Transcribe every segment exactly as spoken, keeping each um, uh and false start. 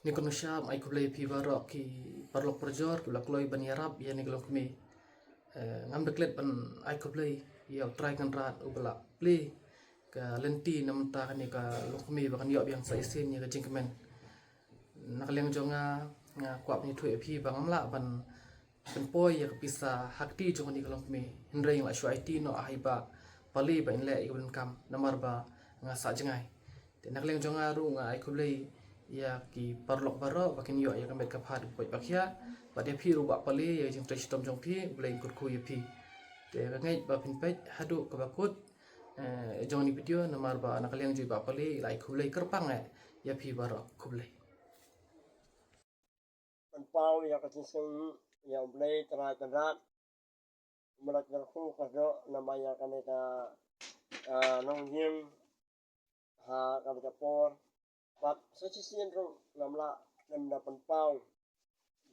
Ni kano sha ai khublei phi baroh ki paralok parajor ki la kloi ban ïarap ïa ni ka longkmie. Eh, ngam da klet ban ai khublei ïa U Trai Kynrad uba la plie ka lynti na mynta kane ka longkmie ba kan ïoh biang sa shisien ïa ka jingkmen. Na ka liang jong nga, nga kwah ban ïathuh ïa phi ba ngam lah ban pynpoi ïa ka pisa ha kti jong kane ka longkmie. Hynrei nga la shu aiti noh ha i Bah Pale ba in leh ïa ka donkam namar ba nga sah jngai. Te na ka liang jong nga ruh nga ai khublei ïa ki paralok baroh ba kin ïoh ïa ka met ka phad ba koit ba khiah. Bad ïa phi ruh Bah Pale ïa ka jingtrei shitom jong phi, U Blei un kyrkhu ïa phi. Te nga ngeit ba phin peit haduh kaba kut eh, jong ni video namar ba na ka liang jong i Bah Pale i la ai khublei kyrpang eh ïa phi baroh. Khublei. Pynpaw ïa ka jingsngew ïa U Blei Trai Kynrad, U Blei Kynrad kyrkhu ka doh namar ïa kane ka, ah, nongïing ha kane ka por. Bad sa shisien ruh ngam lah khlem da pynpaw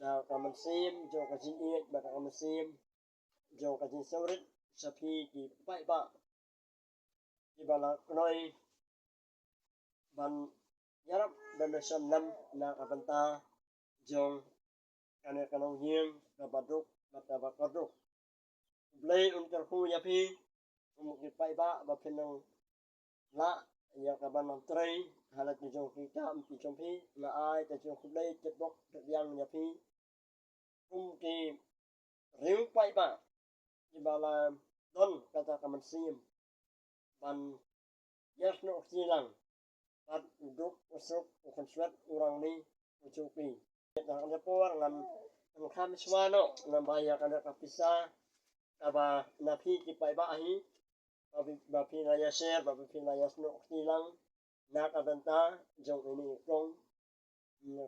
da ka mynsiem jong ka jingïeit bad ka mynsiem jong ka jingsngewrit sha phi ki paidbah kiba la kloi ban ïarap ban da shem lem na ka bynta jong kane ka nongïing kaba duk bad kaba korduk. U Blei un kyrkhu ïa phi kum ki paidbah ba phin nang lah ïa ka ban nang trei ha la ki jong ki kam ki jong phi. Nga ai ka jingkhublei tyrpok tyrbiang ïa phi kum ki riew paidbah kiba la don kata ka mynsiem ban ïasnoh kti lang bad u duk u suk u khunswet u rangli u juki. Ïa kane por ngan, ngan kham shuwa noh namar ïa kane ka pisa kaba na phi ki paidbah hi ba phi, ba phi la ïa share, ba phi la ïasnoh kti lang na ka bynta jong ine i kong.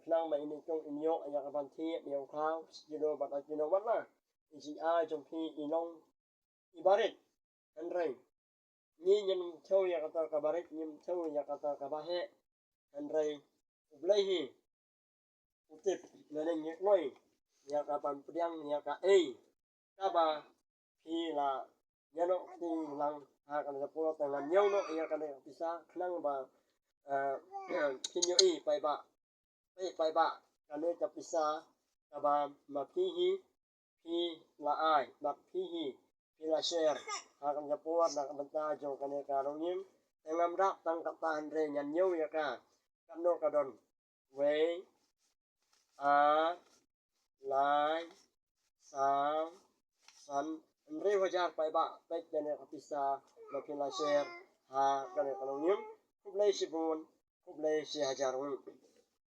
Khnang ba ine i kong in ïoh ïa ka ban thied ïa u khaw shi kilo bad ar kilo bad la i jingai jong phi i long i barit. Hynrei ngi ngim thew ïa kata ka barit, ngim thew ïa kata ka baheh. Hynrei U Blei hi u tip, lane ngi kloi ïa ka ban pdiang ïa kaei kaba phi la ïanoh kti lang ha kane ka por. Te ngan ñiew noh ïa kane ka pisa khnang ba, eh, kin ïohi paidbah, phi paidbah, kane ka pisa kaba ma phi hi phi la ai bad phi hi phi la share ha kane ka por na ka bynta jong kane ka nongïing. Te ngam dak tang kata, hynrei ngan ñiew ïa ka katno ka don. Wei, ar, lai, saw, san, hynriew hajar paidbah peit kane ka pisa ba phi la share ha kane ka nongïing. Khublei shibun, khublei shi hajar nguh.